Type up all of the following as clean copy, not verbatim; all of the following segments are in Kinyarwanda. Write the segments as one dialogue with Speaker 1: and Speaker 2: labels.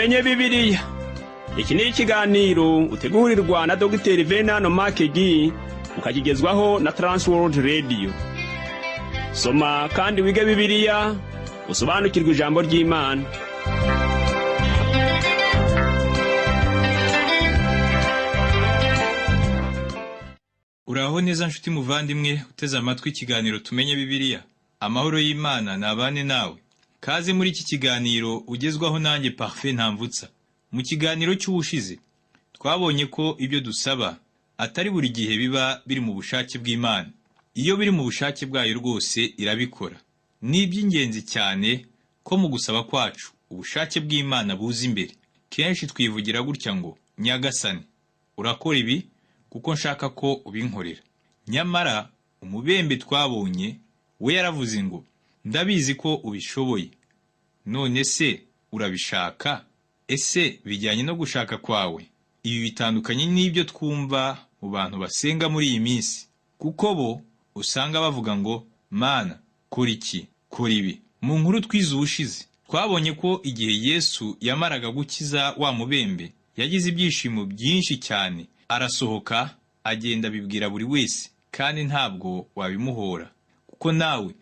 Speaker 1: Tumenye Bibiliya. Iki ni ikiganiro utegurirwa na Dogiteri Venano Makegi, ukakigezwaho na Transworld Radio. Soma kandi wige Bibiliya, usobanukirwe ijambo ry'Imana.
Speaker 2: Uraho neza nshuti muvandimwe uteze amatwi ikiganiro Tumenye Bibiliya. Amahoro y'Imana nabane nawe. Kaze muri iki kiganiro ugezwaho nanjye Parfait Ntamvutsa. Mu kiganiro cy'ubushize twabonye ko ibyo dusaba atari buri gihe biba biri mu bushake bw'Imana. Iyo biri mu bushake bwayo rwose irabikora. Ni iby'ingenzi cyane ko mu gusaba kwacu ubushake bw'Imana buza imbere. Kenshi twivugira gutya ngo: "Nyagasani, urakora ibi kuko nshaka ko ubinkorera." Nyamara umubembe twabonye we yaravuze ngo: "Ndabizi ko ubishoboye. None se urabishaka? Ese bijyanye no gushaka kwawe?" Ibi bitandukanye n'ibyo twumva mu bantu basenga muri iyi minsi, kuko bo usanga bavuga ngo: "Mana, kora iki, kora ibi." Mu nkuru twize ubushize twabonye ko igihe Yesu yamaraga gukiza wa mubembe, yagize ibyishimo byinshi cyane, arasohoka agenda abibwira buri wese, kandi ntabwo wabimuhora, kuko nawe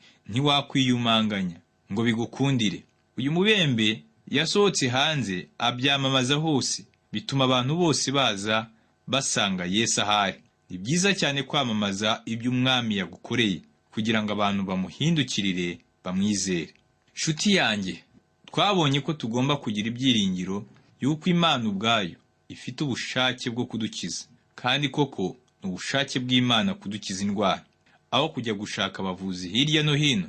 Speaker 2: ntiwakwiyumanganya ngo bigukundire. Uyu mubembe yasohotse hanze abyamamaza hose, bituma abantu bose baza basanga Yesu ahari. Ni byiza cyane kwamamaza ibyo umwami yagukoreye kugira ngo abantu bamuhindukirire bamwizere. Nshuti yanjye, twabonye ko tugomba kugira ibyiringiro y'uko Imana ubwayo ifite ubushake bwo kudukiza, kandi koko ni ubushake bw'Imana kudukiza indwara, aho kujya gushaka abavuzi hirya no hino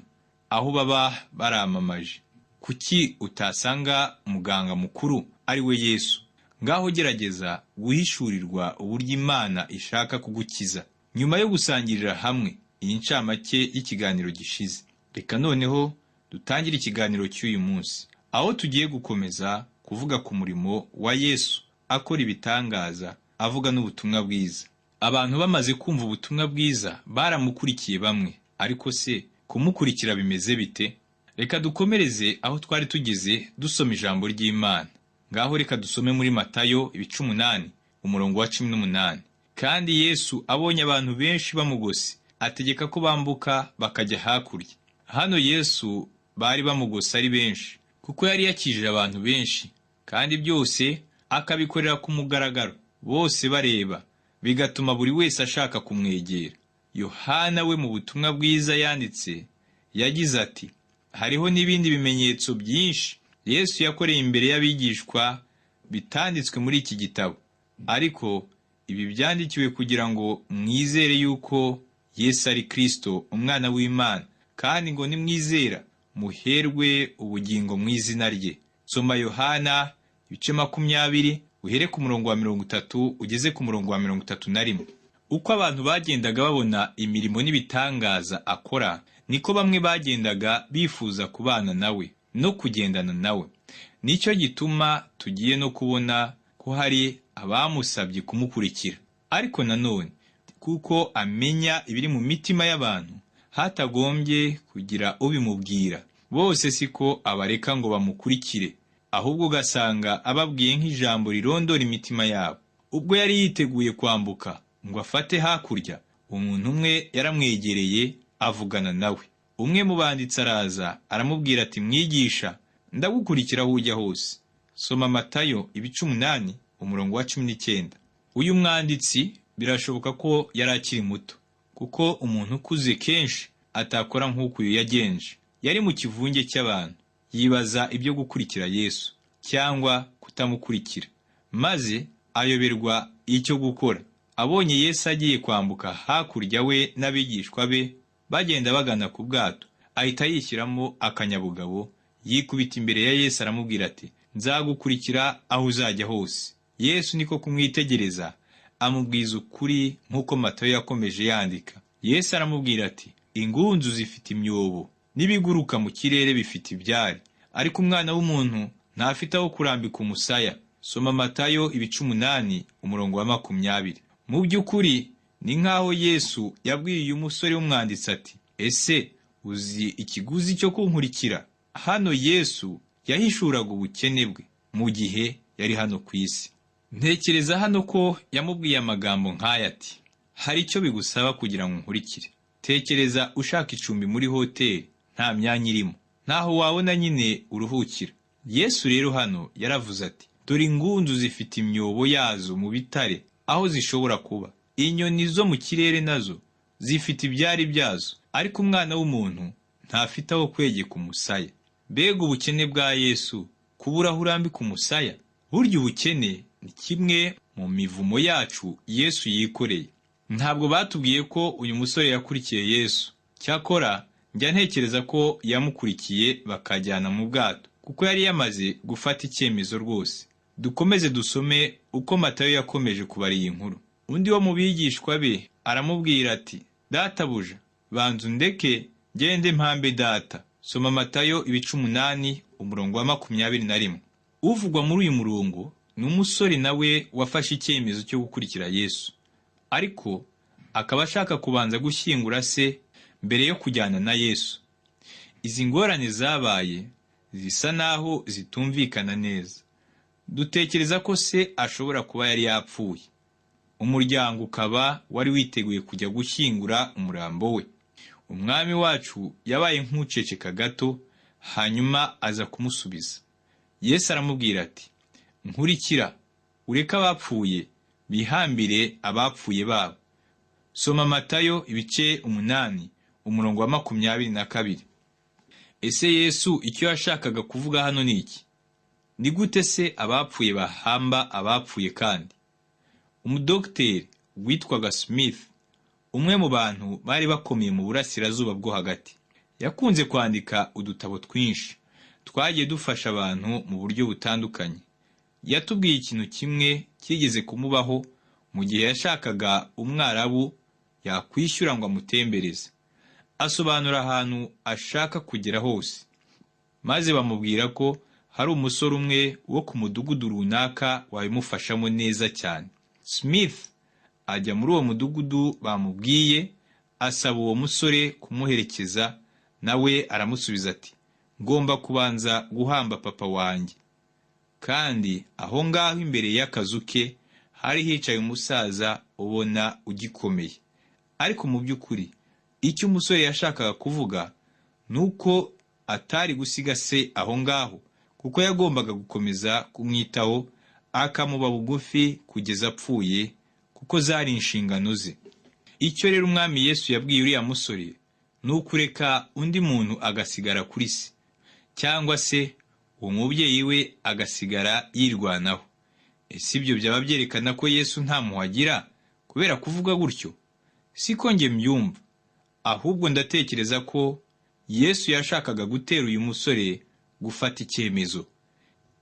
Speaker 2: aho baba baramamaje. Kuki utasanga muganga mukuru ari we Yesu? Ngaho gerageza guhishurirwa uburyo Imana ishaka kugukiza. Nyuma yo gusangirira hamwe iyi ncamake y'ikiganiro gishize, reka noneho dutangire ikiganiro cy'uyu munsi, aho tugiye gukomeza kuvuga ku murimo wa Yesu akora ibitangaza, avuga n'ubutumwa bwiza. Abantu bamaze kumva ubutumwa bwiza baramukurikiye bamwe, ariko se kumukurikira bimeze bite? Reka dukomereze aho twari tugeze dusoma ijambo ry'Imana. Ngaho reka dusome muri Matayo ibice 8 umurongo wa 18. Kandi Yesu abonye abantu benshi bamugose, ategeka ko bambuka bakajya hakurya. Hano Yesu bari bamugose ari benshi, kuko yari yakijije abantu benshi, kandi byose akabikorera ku mugaragaro, bose bareba, bigatuma buri wese ashaka kumwegera. Yohana we mu butumwa bwiza yanditse yagize ati: "Hariho n'ibindi bimenyetso byinshi Yesu yakoreye imbere y'abigishwa bitanditswe muri iki gitabo, ariko ibi byandikiwe kugira ngo mwizere yuko Yesu ari Kristo umwana w'Imana, kandi ngo nimwizera muherwe ubugingo mu izina rye." Soma Yohana ibice 20 uhere ku murongo wa 30 ugeze ku murongo wa 31. Uko abantu bagendaga babona imirimo n'ibitangaza akora, niko bamwe bagendaga bifuza kubana nawe no kugendana nawe. Nicyo gituma tugiye no kubona ko hari abamusabye kumukurikira. Ariko nanone kuko amenya ibiri mu mitima y'abantu, hatagombye kugira ubimubwira, bose siko abareka ngo bamukurikire, ahubwo ugasanga ababwiye nk'ijambo rirondora imitima yabo. Ubwo yari yiteguye kwambuka ngo afate hakurya, umuntu umwe yaramwegereye avugana nawe. Umwe mu banditsi araza aramubwira ati: "Mwigisha, ndagukurikira aho ujya hose." Soma Matayo ibice 8 umurongo wa 19. Uyu mwanditsi birashoboka ko yari akiri muto, kuko umuntu ukuze kenshi atakora nk'uko uyu yagenje. Yari mu kivunge cy'abantu, yibaza ibyo gukurikira Yesu cyangwa kutamukurikira, maze ayoberwa icyo gukora. Abonye Yesu agiye kwambuka hakurya we n'abigishwa be bagenda bagana ku bwato, ahita yishyiramo akanyabugabo, yikubita imbere ya Yesu aramubwira ati: "Nzagukurikira aho uzajya hose." Yesu niko kumwitegereza amubwiza ukuri nk'uko Matayo yakomeje yandika. Yesu aramubwira ati: "Ingunzu zifite imyobo n'ibiguruka mu kirere bifite ibyari, ariko umwana w'umuntu ntafite aho kurambika umusaya." Soma Matayo ibice 8 umurongo wa 20. Mu by'ukuri ni nk'aho Yesu yabwiye uyu musore w'umwanditsi ati: "Ese uzi ikiguzi cyo kunkurikira?" Hano Yesu yahishuraga ubukene bwe. mu gihe yari hano ku isi. Ntekereza hano ko yamubwiye amagambo nk'aya ati: "Hari icyo bigusaba kugira ngo nkurikire." Tekereza ushaka icumbi muri hoteli, nta myanya irimo, ntaho wabona nyine uruhukira. Yesu rero hano yaravuze ati: "Dore ingunzu zifite imyobo yazo mu bitare aho zishobora kuba, inyoni zo mu kirere nazo zifite ibyari byazo, ariko Umwana w'umuntu ntafite aho kwegeka umusaya." Mbega ubukene bwa Yesu, kubura aho urambika umusaya! Burya ubukene ni kimwe mu mivumo yacu Yesu yikoreye. Ntabwo batubwiye ko uyu musore yakurikiye Yesu. Cyakora njya ntekereza ko yamukurikiye bakajyana mu bwato, kuko yari yamaze gufata icyemezo rwose. Dukomeze dusome uko Matayo yakomeje kubara iyi nkuru. Undi wo mu bigishwa be aramubwira ati: "Databuja, banza undeke ngende mpambe data." Soma Matayo ibice 8, umurongo wa 21. Uvugwa muri uyu murongo ni umusore nawe wafashe icyemezo cyo gukurikira Yesu, ariko akaba ashaka kubanza gushyingura se mbere yo kujyana na Yesu. Izi ngorane zabaye zisa naho zitumvikana neza. Dutekereza ko se ashobora kuba yari yapfuye, umuryango ukaba wari witeguye kujya gushyingura umurambo we. Umwami wacu yabaye nk'uceceka gato, hanyuma aza kumusubiza. Yesu aramubwira ati: "Nkurikira, ureke abapfuye bihambire abapfuye babo." Soma Matayo ibice 8, umurongo wa 22. Ese Yesu icyo yashakaga kuvuga hano ni iki? Ni gute se abapfuye bahamba abapfuye? Kandi umudogiteri witwaga Smith, umwe mu bantu bari bakomeye mu Burasirazuba bwo Hagati, yakunze kwandika udutabo twinshi twagiye dufasha abantu mu buryo butandukanye. Yatubwiye ikintu kimwe cyigeze kumubaho mu gihe yashakaga Umwarabu yakwishyura ngo amutembereze, asobanura ahantu ashaka kugera hose, maze bamubwira ko hari umusore umwe wo ku mudugudu runaka wabimufashamo neza cyane. Smith ajya muri uwo mudugudu bamubwiye, asaba uwo musore kumuherekeza, nawe aramusubiza ati: "Ngomba kubanza guhamba papa wanjye." Kandi aho ngaho imbere y'akazu ke hari hicaye umusaza ubona ugikomeye. Ariko mu by'ukuri icyo umusore yashakaga kuvuga ni uko atari gusiga se aho ngaho, kuko yagombaga gukomeza kumwitaho, akamuba bugufi kugeza apfuye, kuko zari inshingano ze. Icyo rero Umwami Yesu yabwiye uriya musore ni ukureka undi muntu agasigara kuri se, cyangwa se uwo mubyeyi we agasigara yirwanaho. Ese ibyo byaba byerekana ko Yesu nta mpuhwe agira kubera kuvuga gutyo? Siko njye mbyumva. Ahubwo ndatekereza ko Yesu yashakaga gutera uyu musore gufata icyemezo.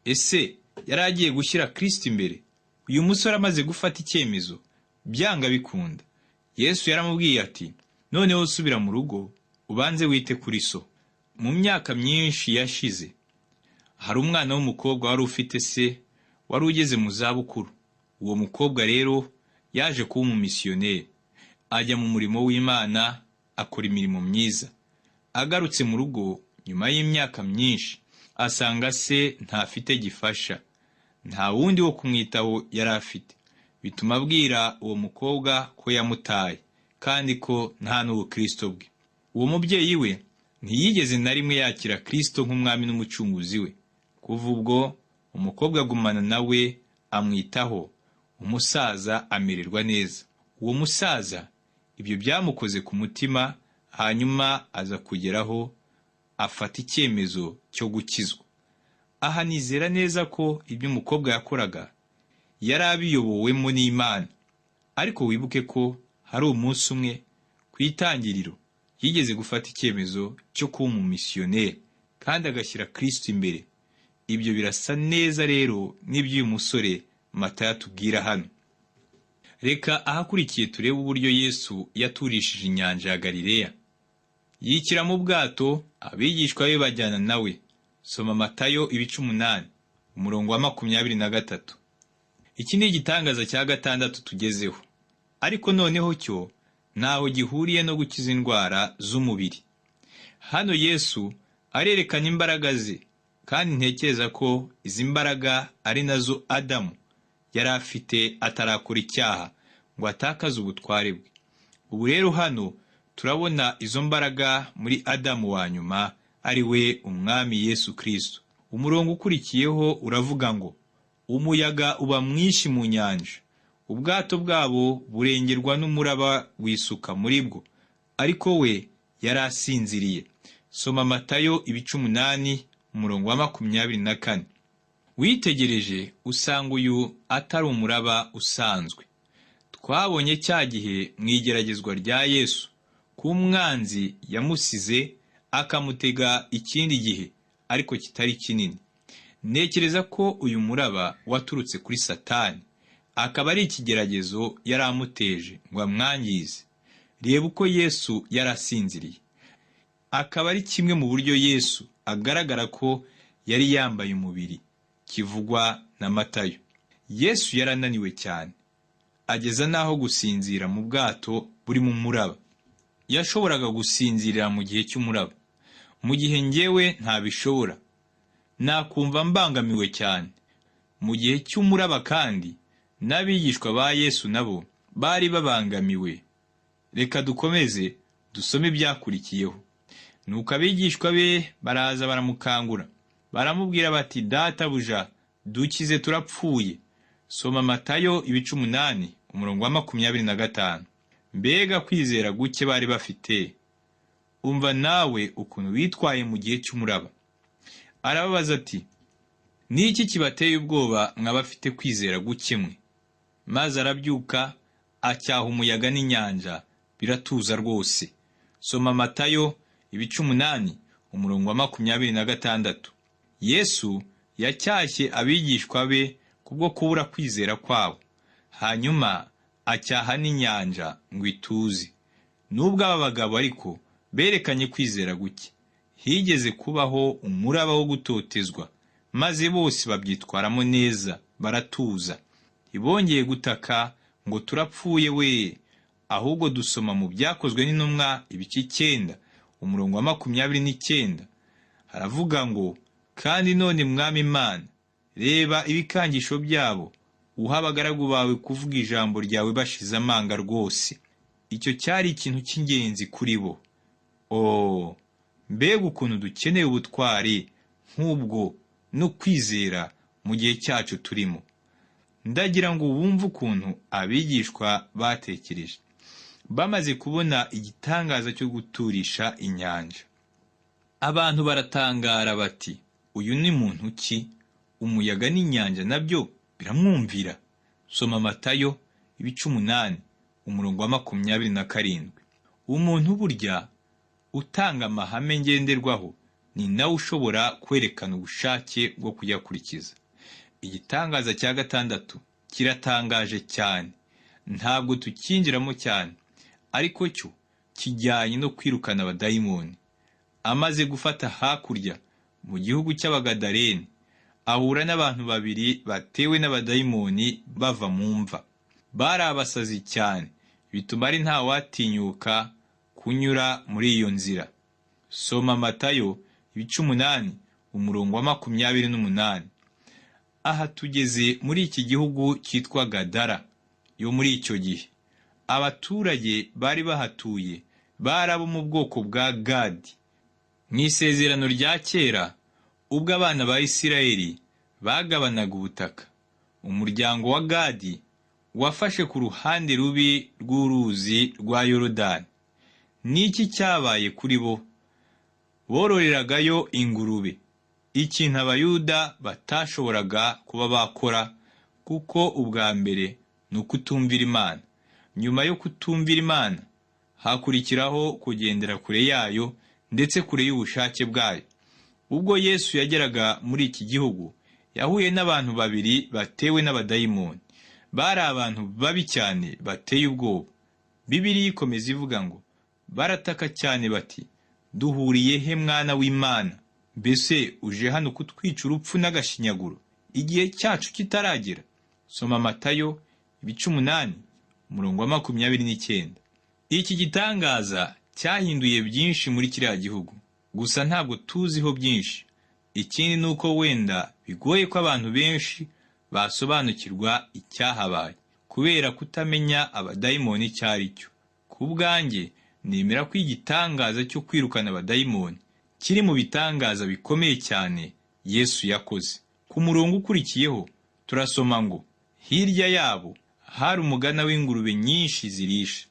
Speaker 2: Ese yari agiye gushyira Kristo imbere? Uyu musore amaze gufata icyemezo, byanga bikunda, Yesu yaramubwiye ati: "Noneho subira mu rugo, ubanze wite kuri so." Mu myaka myinshi yashize, hari umwana w'umukobwa wari ufite se wari ugeze mu zabukuru. Uwo mukobwa rero yaje kuba umumisiyoneri, ajya mu murimo w'Imana, akora imirimo myiza. Agarutse mu rugo nyuma y'imyaka myinshi, asanga se ntafite gifasha, nta wundi wo kumwitaho yari afite. Bituma abwira uwo mukobwa ko yamutaye kandi ko nta n'ubukristo bwe. Uwo mubyeyi we ntiyigeze na rimwe yakira Kristo nk'umwami n'umucunguzi we. Kuva ubwo umukobwa agumana nawe, amwitaho, umusaza amererwa neza. Uwo musaza ibyo byamukoze ku mutima, hanyuma aza kugeraho afata icyemezo cyo gukizwa. Aha nizera neza ko ibyo umukobwa yakoraga yari abiyobowemo n'Imana. Ariko wibuke ko hari umunsi umwe ku itangiriro yigeze gufata icyemezo cyo kuba umumisiyoneri kandi agashyira Kristo imbere. Ibyo birasa neza rero n'iby'uyu musore Matayo atubwira hano. Reka ahakurikiye turebe uburyo Yesu yaturishije inyanja ya Galileya. Yikira mu bwato, abigishwa be bajyana nawe. Soma Matayo ibice 8, umurongo wa 23. Iki ni igitangaza cya gatandatu tugezeho, ariko noneho cyo ntaho gihuriye no gukiza indwara z'umubiri. Hano Yesu arerekana imbaraga ze. Kandi ntekereza ko izi mbaraga ari nazo Adamu yari afite atarakora icyaha ngo atakaze ubutware bwe. Ubu rero hano turabona izo mbaraga muri Adamu wa nyuma, ari we Umwami Yesu Kristo. Umurongo ukurikiyeho uravuga ngo: "Umuyaga uba mwinshi mu nyanja, ubwato bwabo burengerwa n'umuraba wisuka muri bwo, ariko we yari asinziriye." Soma Matayo ibice 8, umurongo wa 24. Witegereje usanga uyu atari umuraba usanzwe. Twabonye cya gihe mu igeragezwa rya Yesu ko umwanzi yamusize akamutega ikindi gihe ariko kitari kinini. Ntekereza ko uyu muraba waturutse kuri Satani, akaba ari ikigeragezo yari amuteje ngo amwangize. Reba uko Yesu yari asinziriye, akaba ari kimwe mu buryo Yesu agaragara ko yari yambaye umubiri kivugwa na Matayo. Yesu yarananiwe cyane ageza n'aho gusinzira mu bwato buri mu muraba. Yashoboraga gusinzirira mu gihe cy'umuraba, mu gihe njyewe ntabishobora, nakumva mbangamiwe cyane. Mu gihe cy'umuraba kandi n'abigishwa ba Yesu nabo bari babangamiwe. Reka dukomeze dusome ibyakurikiyeho. Nuko abigishwa be baraza baramukangura, baramubwira bati: "Databuja, dukize, turapfuye." Soma Matayo ibice 8, umurongo wa 25. Mbega kwizera guke bari bafite! Umva nawe ukuntu bitwaye mu gihe cy'umuraba. Arababaza ati: "Ni iki kibateye ubwoba, mw'abafite kwizera guke mwe?" Maze arabyuka, acyaha umuyaga n'inyanja, biratuza rwose. Soma Matayo ibice 8, umurongo wa 26. Yesu yacyashye abigishwa be kubwo kubura kwizera kwabo, hanyuma acyaha n'inyanja ngo ituze. Nubwo aba bagabo ariko berekanye kwizera guke, higeze kubaho umuraba wo gutotezwa, maze bose babyitwaramo neza, baratuza. Ntibongeye gutaka ngo: "Turapfuye we!" Ahubwo dusoma mu Byakozwe n'Intumwa ibice 9, umurongo wa 29, haravuga ngo: "Kandi none, Mwami Imana, reba ibikangisho byabo, uha abagaragu bawe kuvuga ijambo ryawe bashize amanga rwose." Icyo cyari ikintu cy'ingenzi kuri bo. Oh, mbega ukuntu dukeneye ubutwari nk'ubwo no kwizera mu gihe cyacu turimo! Ndagira ngo wumve ukuntu abigishwa batekereje bamaze kubona igitangaza cyo guturisha inyanja. Abantu baratangara bati: "Uyu ni muntu ki? Umuyaga n'inyanja nabyo biramwumvira." Soma Matayo ibice 8, umurongo wa 27. Umuntu burya utanga amahame ngenderwaho ni nawe ushobora kwerekana ubushake bwo kuyakurikiza. Igitangaza cya gatandatu kiratangaje cyane, ntabwo tukinjiramo cyane, ariko cyo kijyanye no kwirukana abadayimoni. Amaze gufata hakurya mu gihugu cy'Abagadareni, ahura n'abantu babiri batewe n'abadayimoni bava mu mva. Bari abasazi cyane, bituma ari ntawatinyuka kunyura muri iyo nzira. Soma Matayo ibice 8, umurongo wa 28. Aha tugeze muri iki gihugu cyitwa Gadara yo muri icyo gihe. Abaturage bari bahatuye bari abo mu bwoko bwa Gadi. Mu Isezerano rya Kera, ubwo abana ba Isirayeli bagabanaga ubutaka, umuryango wa Gadi wafashe ku ruhande rubi rw'uruzi rwa Yorodani. Niki cyabaye kuri bo? Bororeragayo ingurube, ikintu Abayuda batashoboraga kuba bakora, kuko ubwa mbere ni ukutumvira Imana. Nyuma yo kutumvira Imana hakurikiraho kugendera kure yayo, ndetse kure y'ubushake bwayo. Ubwo Yesu yageraga muri iki gihugu, yahuye n'abantu babiri batewe n'abadayimoni. Bari abantu babi cyane bateye ubwoba. Bibiliya ikomeza ivuga ngo: "Barataka cyane bati: 'Duhuriye he, Mwana w'Imana? Mbese uje hano kutwica urupfu n'agashinyaguro igihe cyacu kitaragera?'" Soma Matayo ibice 8, umurongo wa 29. Iki gitangaza cyahinduye byinshi muri kiriya gihugu, gusa ntabwo tuziho byinshi. Ikindi ni uko wenda bigoye ko abantu benshi basobanukirwa icyahabaye kubera kutamenya abadayimoni icyo ari cyo. Ku bwanjye nemera ko igitangaza cyo kwirukana abadayimoni kiri mu bitangaza bikomeye cyane Yesu yakoze. Ku murongo ukurikiyeho turasoma ngo hirya yabo hari umugana w'ingurube nyinshi zirisha.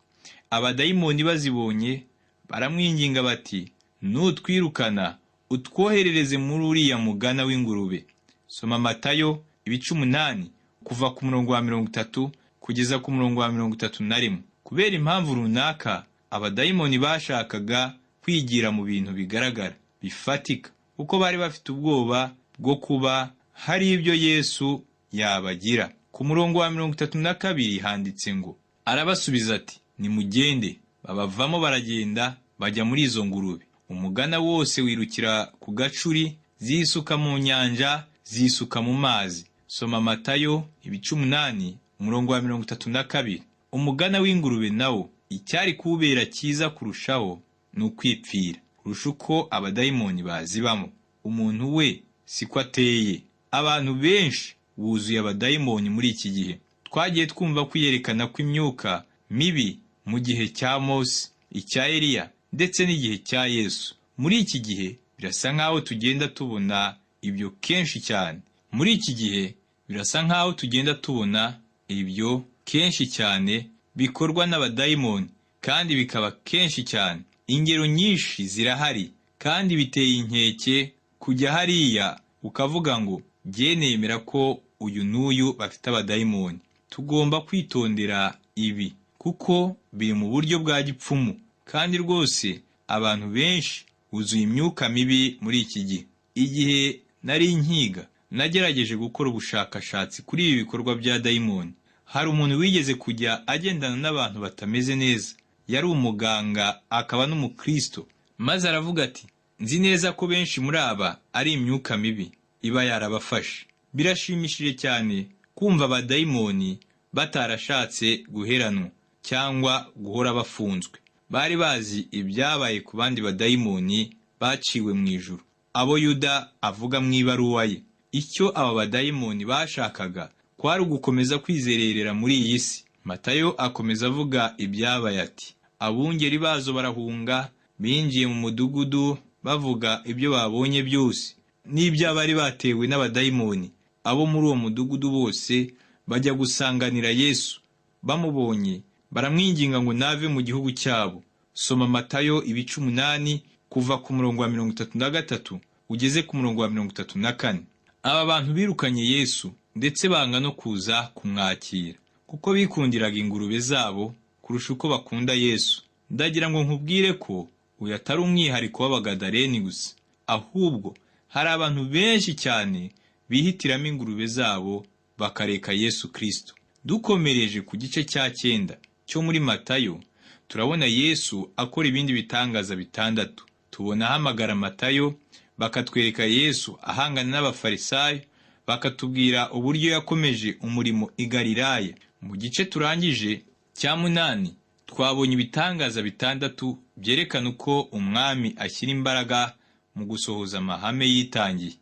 Speaker 2: Abadayimoni bazibonye baramwinginga bati nutwirukana utwoherereze muri uriya mugana w'ingurube. Soma Matayo ibice 8 kuva ku murongo wa 30 kugeza ku murongo wa 31. Kubera impamvu runaka abadayimoni bashakaga kwigira mu bintu bigaragara bifatika, kuko bari bafite ubwoba bwo kuba hari ibyo Yesu yabagira. Ku murongo wa 32 handitse ngo arabasubiza ati nimugende. Babavamo baragenda bajya muri izo ngurube. Umugana wose wirukira ku gacuri, zisuka mu nyanja, zisuka mu mazi. Soma Matayo ibice 8 umurongo wa 32. Umugana w'ingurube nawo icyari kuwubera cyiza kurushaho ni ukwipfira kurusha uko abadayimoni bazibamo. Umuntu we siko ateye. Abantu benshi buzuye abadayimoni muri iki gihe. Twagiye twumva kwiyerekana kw'imyuka mibi mu gihe cya Mose, icya Eliya ndetse n'igihe cya Yesu. Muri iki gihe birasa nk'aho tugenda tubona ibyo kenshi cyane. Muri iki gihe birasa nk'aho tugenda tubona ibyo kenshi cyane bikorwa n'abadayimoni, kandi bikaba kenshi cyane. Ingero nyinshi zirahari kandi biteye inkeke kujya hariya ukavuga ngo jye nemera ko uyu n'uyu bafite abadayimoni. Tugomba kwitondera ibi kuko biri mu buryo bwa gipfumu, kandi rwose abantu benshi buzuye imyuka mibi muri iki gihe. Igihe nari nkiga nagerageje gukora ubushakashatsi kuri ibi bikorwa bya dayimoni. Hari umuntu wigeze kujya agendana n'abantu batameze neza. Yari umuganga akaba n'umukristo, maze aravuga ati nzi neza ko benshi muri aba ari imyuka mibi iba yarabafashe. Birashimishije cyane kumva abadayimoni batarashatse guheranwa cyangwa guhora bafunzwe. Bari bazi ibyabaye ku bandi badayimoni baciwe mu ijuru, abo Yuda avuga mu ibaruwa ye. Icyo aba badayimoni bashakaga kwari ugukomeza kwizererera muri iyi si. Matayo akomeza avuga ibyabaye ati abungeri bazo barahunga, binjiye mu mudugudu bavuga ibyo babonye byose n'iby'abari batewe n'abadayimoni. Abo muri uwo mudugudu bose bajya gusanganira Yesu. Bamubonye baramwinginga ngo nave mu gihugu cyabo. Soma Matayo ibice 8 kuva ku murongo wa 33 ugeze ku murongo wa 34. Aba bantu birukanye Yesu ndetse banga no kuza kumwakira kuko bikundiraga ingurube zabo kurusha uko bakunda Yesu. Ndagira ngo nkubwire ko uyu atari umwihariko w'Abagadareni gusa, ahubwo hari abantu benshi cyane bihitiramo ingurube zabo bakareka Yesu Kristo. Dukomereje ku gice cya 9 cyo muri Matayo, turabona Yesu akora ibindi bitangaza 6. Tubona ahamagara Matayo, bakatwereka Yesu ahangana n'Abafarisayo, bakatubwira uburyo yakomeje umurimo i Galilaya. Mu gice turangije cya 8 twabonye ibitangaza 6 byerekana uko umwami ashyira imbaraga mu gusohoza amahame yitangiye.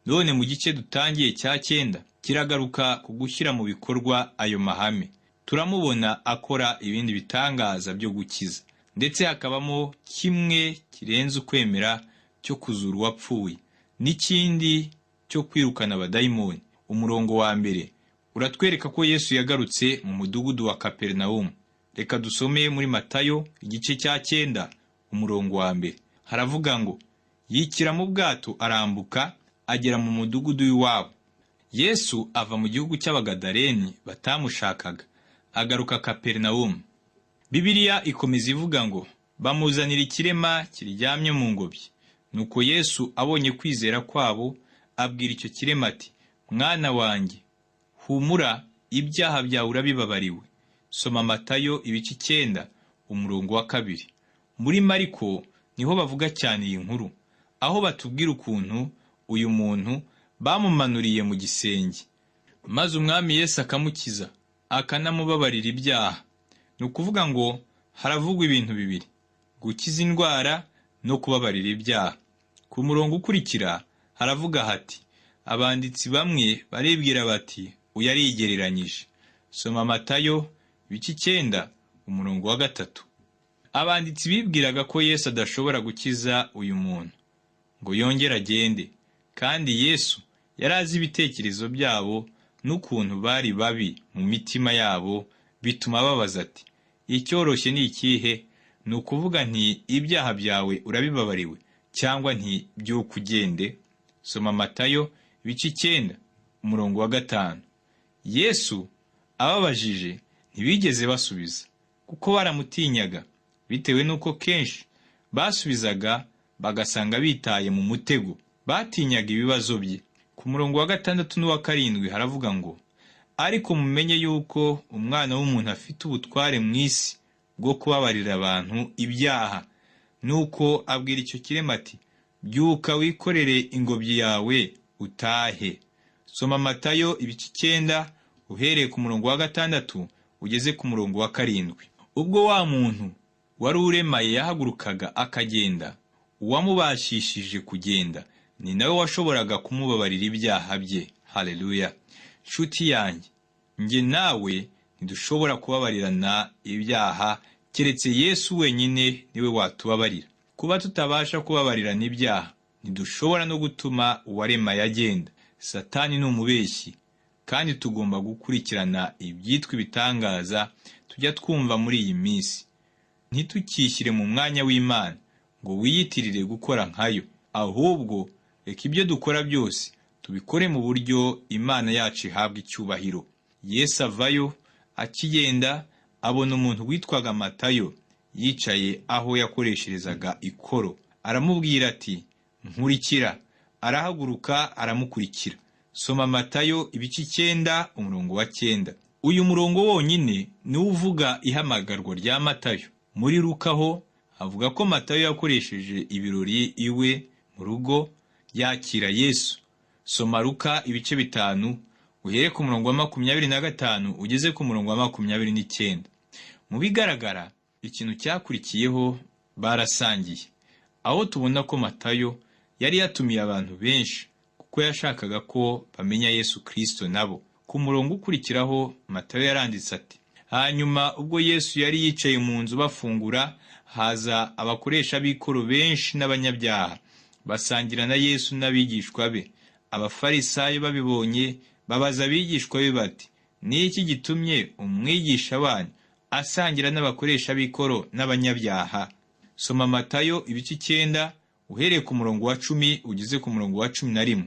Speaker 2: None mu gice dutangiye cya 9 kiragaruka ku gushyira mu bikorwa ayo mahame. Turamubona akora ibindi bitangaza byo gukiza, ndetse hakabamo kimwe kirenze ukwemera cyo kuzura uwapfuye, n'ikindi cyo kwirukana abadayimoni. Umurongo wa 1 uratwereka ko Yesu yagarutse mu mudugudu wa Kaperinawumu. Reka dusome muri Matayo igice cya 9 umurongo wa 1. Haravuga ngo yikira mu bwato arambuka agera mu mudugudu w'iwabo. Yesu ava mu gihugu cy'Abagadareni batamushakaga agaruka Kaperinawumu. Bibiliya ikomeza ivuga ngo bamuzanira ikirema kiryamye mu ngobyi. Nuko Yesu abonye kwizera kwabo abwira icyo kirema ati mwana wanjye humura, ibyaha byawe urabibabariwe. Soma Matayo ibice 9 umurongo wa 2. Muri Mariko niho bavuga cyane iyi nkuru, aho batubwira ukuntu uyu muntu bamumanuriye mu gisenge, maze umwami Yesu akamukiza akanamubabarira ibyaha. Ni ukuvuga ngo haravugwa ibintu bibiri: gukiza indwara no kubabarira ibyaha. Ku murongo ukurikira Haravuga hati: abanditsi bamwe baribwira bati uyu arigereranyije. Soma Matayo ibice 9 umurongo wa 3. Abanditsi bibwiraga ko Yesu adashobora gukiza uyu muntu ngo yongere agende, kandi Yesu yari azi ibitekerezo byabo n'ukuntu bari babi mu mitima yabo, bituma ababaza ati: icyoroshye ni ikihe? Ni ukuvuga nti ibyaha byawe urabibabariwe, cyangwa nti byuka ugende? Soma Matayo ibice 9 umurongo wa 5. Yesu ababajije ntibigeze basubiza, kuko baramutinyaga, bitewe n'uko kenshi basubizaga bagasanga bitaye mu mutego. Batinyaga ibibazo bye. Ku murongo wa 6 n'uwa 7 haravuga ngo: ariko mumenye yuko Umwana w'umuntu afite ubutware mu isi bwo kubabarira abantu ibyaha. Nuko abwira icyo kirema ati: byuka wikorere ingobyi yawe utahe. Soma Matayo ibice 9 uhereye ku murongo wa 6 ugeze ku murongo wa 7. Ubwo wa muntu wari uremaye yahagurukaga akagenda, uwamubashishije kugenda ni nawe washoboraga kumubabarira ibyaha bye. Haleluya! Nshuti yanjye, njye nawe ntidushobora kubabarirana ibyaha, keretse Yesu wenyine niwe watubabarira. Kuba tutabasha kubabarirana ibyaha, ntidushobora no gutuma uwaremaye agenda. Satani ni umubeshyi, kandi tugomba gukurikirana ibyitwa ibitangaza tujya twumva muri iyi minsi. Ntitukishyire mu mwanya w'Imana ngo wiyitirire gukora nkayo, ahubwo reka ibyo dukora byose tubikore mu buryo Imana yacu ihabwa icyubahiro. Yesu avayo akigenda abona umuntu witwaga Matayo yicaye aho yakoresherezaga ikoro, aramubwira ati: nkurikira. Arahaguruka aramukurikira. Soma Matayo ibice 9 umurongo wa 9. Uyu murongo wonyine niwo uvuga ihamagarwa rya Matayo. Muri Luka ho avuga ko Matayo yakoresheje ibirori iwe mu rugo yakira Yesu. Soma Luka ibice 5 uhere ku murongo wa 25 ugeze ku murongo wa 29. Mu bigaragara ikintu cyakurikiyeho barasangiye, aho tubona ko Matayo yari yatumiye abantu benshi kuko yashakaga ko bamenya Yesu Kristo nabo. Ku murongo ukurikiraho Matayo yaranditse ati: hanyuma ubwo Yesu yari yicaye mu nzu bafungura, haza abakoresha b'ikoro benshi n'abanyabyaha basangira na Yesu n'abigishwa be. Abafarisayo babibonye babaza abigishwa be bati: ni iki gitumye umwigisha wanyu asangira n'abakoresha b'ikoro n'abanyabyaha? Soma Matayo ibice 9 uhereye ku murongo wa 10 ugeze ku murongo wa 11.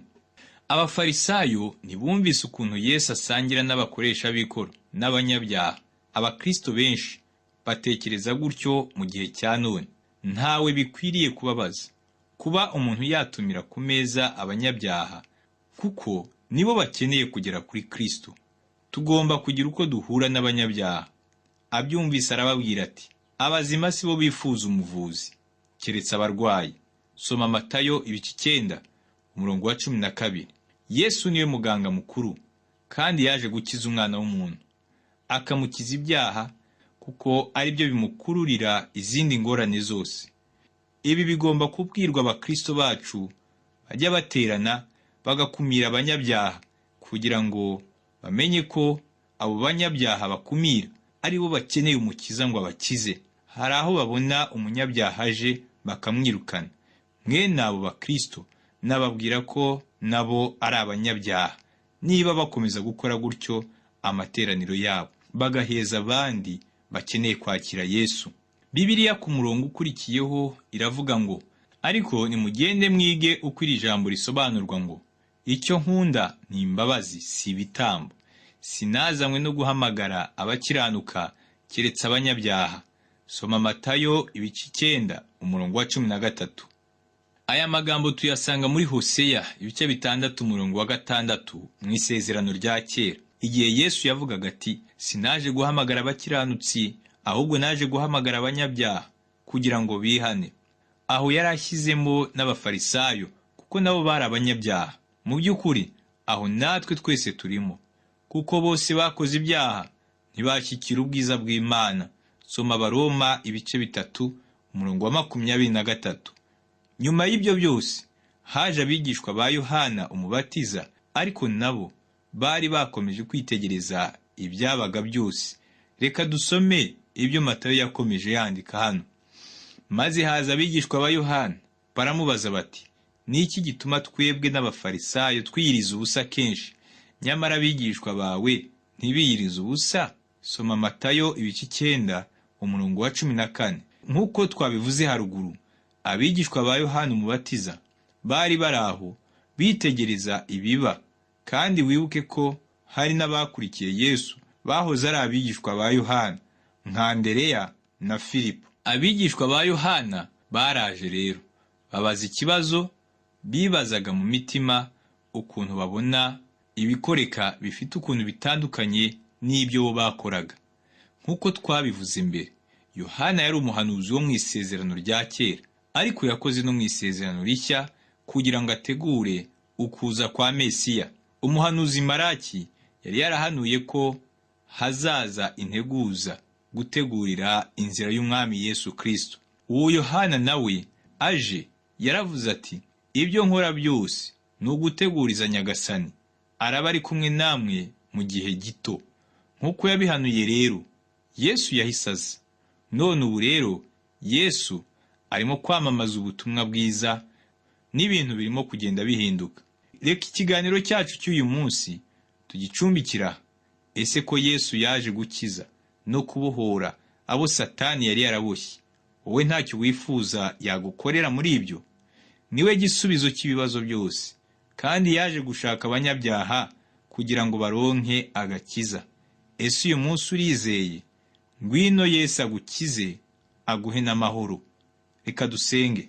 Speaker 2: Abafarisayo ntibumvise ukuntu Yesu asangira n'abakoresha b'ikoro n'abanyabyaha. Abakristo benshi batekereza gutyo mu gihe cya none. Ntawe bikwiriye kubabaza kuba umuntu yatumira ku meza abanyabyaha, kuko nibo bakeneye kugera kuri Kristo. Tugomba kugira uko duhura n'abanyabyaha. Abyumvise arababwira ati: abazima si bo bifuza umuvuzi, keretse abarwayi. Soma Matayo ibice 9 umurongo wa 12. Yesu niwe muganga mukuru, kandi yaje gukiza umwana w'umuntu, akamukiza ibyaha, kuko ari byo bimukururira izindi ngorane zose. Ibi bigomba kubwirwa abakristo bacu bajya baterana bagakumira abanyabyaha, kugira ngo bamenye ko abo banyabyaha bakumira ari bo bakeneye umukiza ngo abakize. Hari aho babona umunyabyaha aje bakamwirukana. Mwene abo bakristo nababwira ko nabo ari abanyabyaha niba bakomeza gukora gutyo amateraniro yabo, bagaheza abandi bakeneye kwakira Yesu. Bibiliya ku murongo ukurikiyeho iravuga ngo: ariko nimugende mwige uko iri jambo risobanurwa ngo icyo nkunda ni imbabazi si ibitambo. Sinazanywe no guhamagara abakiranuka keretse abanyabyaha. Soma Matayo ibice 9 umurongo wa 13. Aya magambo tuyasanga muri Hoseya ibice 6 umurongo wa 6 mu isezerano rya kera, igihe Yesu yavugaga ati: sinaje guhamagara abakiranutsi, ahubwo naje guhamagara abanyabyaha kugira ngo bihane. Aho yari ashyizemo n'abafarisayo, kuko nabo bari abanyabyaha. Mu by'ukuri aho natwe twese turimo, kuko bose bakoze ibyaha ntibashyikira ubwiza bw'Imana. Soma Abaroma ibice 3 umurongo wa 23. Nyuma y'ibyo byose Haje abigishwa ba Yohana Umubatiza, ariko nabo bari bakomeje kwitegereza ibyabaga byose. Reka dusome ibyo Matayo yakomeje yandika hano. Maze haza abigishwa ba Yohana, baramubaza bati: "Ni iki gituma twebwe n'Abafarisayo twiyiriza ubusa kenshi, nyamara abigishwa bawe ntibiyirize ubusa?" Soma Matayo ibice 9 umurongo wa 14. Nk'uko twabivuze haruguru, abigishwa ba Yohana Umubatiza bari bari aho bitegereza ibiba, kandi wibuke ko hari n'abakurikiye Yesu bahoze ari abigishwa ba Yohana nka Andereya na Filipo. Abigishwa ba Yohana baraje rero babaza ikibazo bibazaga mu mitima, ukuntu babona ibikoreka bifite ukuntu bitandukanye n'ibyo bo bakoraga. Nk'uko twabivuze mbere, Yohana yari umuhanuzi wo mu Isezerano rya Kera, ariko yakoze no mu Isezerano Rishya kugira ngo ategure ukuza kwa Mesiya. Umuhanuzi Maraki yari yarahanuye ko hazaza integuza gutegurira inzira y'Umwami Yesu Kristo. Uwo Yohana nawe aje yaravuze ati: "Ibyo nkora byose ni uguteguriza Nyagasani, araba ari kumwe namwe mu gihe gito." Nk'uko yabihanuye rero, Yesu yahise aza. None ubu rero Yesu arimo kwamamaza ubutumwa bwiza, n'ibintu birimo kugenda bihinduka. Reka ikiganiro cyacu cy'uyu munsi tugicumbikira. Ese ko Yesu yaje gukiza no kubohora abo Satani yari yaraboshye, wowe ntacyo wifuza yagukorera muri ibyo? Niwe gisubizo cy'ibibazo byose, kandi yaje gushaka abanyabyaha kugira ngo baronke agakiza. Ese uyu munsi urizeye? Ngwino Yesu agukize, aguhe n'amahoro. Reka dusenge.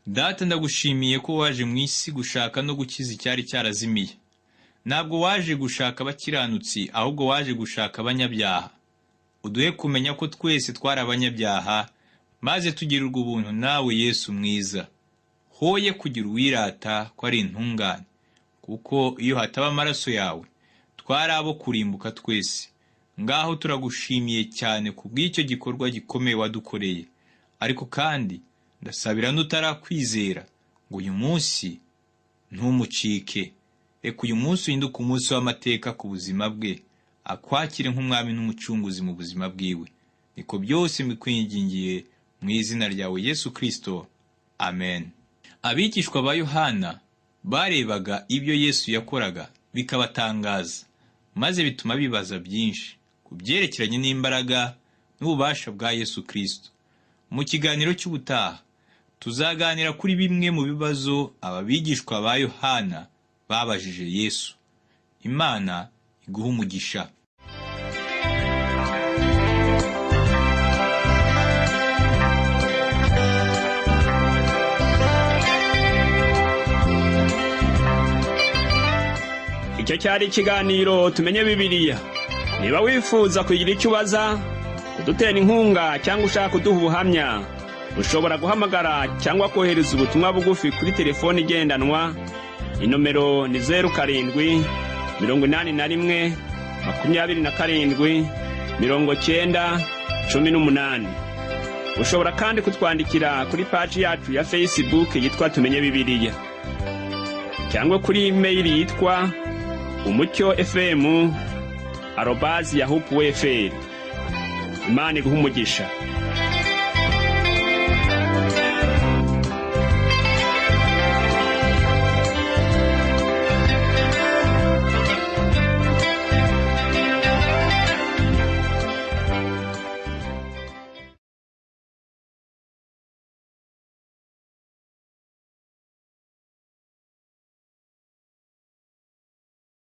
Speaker 2: Data, ndagushimiye ko waje mu isi gushaka no gukiza icyari cyarazimiye. Ntabwo waje gushaka abakiranutsi, ahubwo waje gushaka abanyabyaha. Uduhe kumenya ko twese twari abanyabyaha, maze tugirirwa ubuntu nawe Yesu mwiza. Hoye kugira uwirata ko ari intungane, kuko iyo hataba amaraso yawe twari abo kurimbuka twese. Ngaho turagushimiye cyane ku bw'icyo gikorwa gikomeye wadukoreye. Ariko kandi ndasabira n'utarakwizera ngo uyu munsi ntumucike. Reka uyu munsi uhinduke umunsi w'amateka ku buzima bwe, akwakire nk'umwami n'umucunguzi mu buzima bwiwe. Niko byose mbikwingingiye mu izina ryawe Yesu Kristo, amen. Abigishwa ba Yohana barebaga ibyo Yesu yakoraga bikabatangaza, maze bituma bibaza byinshi ku byerekeranye n'imbaraga n'ububasha bwa Yesu Kristo. Mu kiganiro cy'ubutaha tuzaganira kuri bimwe mu bibazo aba bigishwa ba Yohana babajije Yesu. Imana iguhe umugisha.
Speaker 1: Icyo cyari ikiganiro Tumenye Bibiliya. Niba wifuza kugira icyo ubaza, kudutera inkunga cyangwa ushaka kuduha ubuhamya, ushobora guhamagara cyangwa kohereza ubutumwa bugufi kuri telefoni igendanwa. Inomero ni 0781 27 90 18. Ushobora kandi kutwandikira kuri paji yacu ya Facebook yitwa Tumenye Bibiliya, cyangwa kuri imeyili yitwa umucyofm@yahoo.fr. Imana iguhe umugisha.